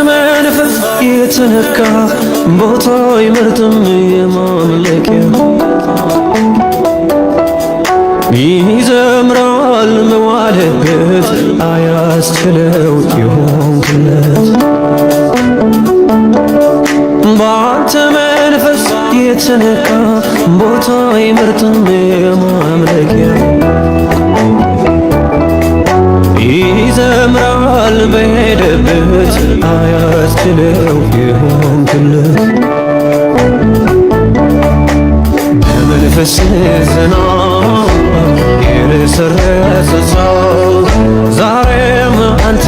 መንፈስ የተነካ ቦታ አይመርጥም የማምለኪያ፣ ይዘምራል መዋለበት አያስችለው ይሆንክለት። በአንተ መንፈስ የተነካ ቦታ አይመርጥም የማምለኪያ፣ ይዘምራል በሄደበት አያስችለው ይሆንክለት። በመንፈስ ዝናብ የረሰረሰ ሰው ዛሬም አንተ